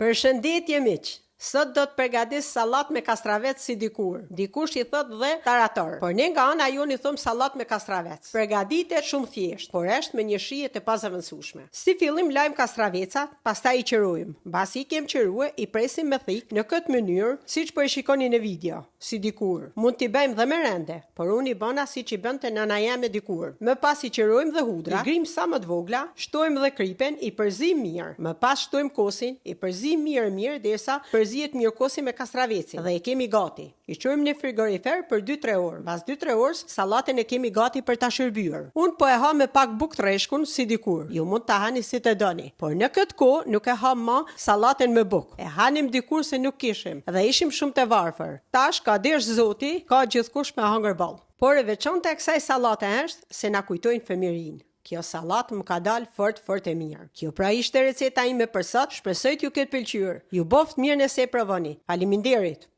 Përshëndetje miq! Sot do të përgatis sallatë me kastravec si dikur. Dikush i thotë dhe tarator, por ne nga ana jonë i thomë sallatë me kastravec. Përgatitet shumë thjesht, por është me një shije të pazëvendësueshme. Si fillim lajmë kastravecat, pastaj i qërojmë. Mbasi i kem qërue, i presim me thikë në këtë mënyrë, siç po e shikoni në video. Si dikur. Mund t'i bëjmë dhe me rende, por unë i bëna siç i bënte nëna jeme dikur. Më pas i qërojmë dhe hudra, i grijmë sa më të vogla, shtojmë dhe kripën, i përzijmë mirë. Më pas shtojmë kosin, i përzijmë mirë e mirë derisa përzihet mirë kosi me kastravecin dhe e kemi gati. I çojmë në frigorifer për dy tre orë. Mbas dy tre orës, sallatën e kemi gati për ta shërbyer. Unë po e ha me pak bukë të rreshkun si dikur. Ju mund ta hani si të doni. Por në këtë kohë nuk e ha më sallatën me bukë. E hanim dikur se nuk kishim dhe ishim shumë të varfër. Tash ka deshtë Zoti, ka gjithkush me hangër boll. Por e veçanta e kësaj sallate është se na kujtojnë fëmijërinë. Kjo sallatë më ka dalë fort fort e mirë. Kjo pra ishte receta ime për sot, shpresoj t'ju ketë pëlqyer. Ju boftë mirë nëse e provoni. Faleminderit!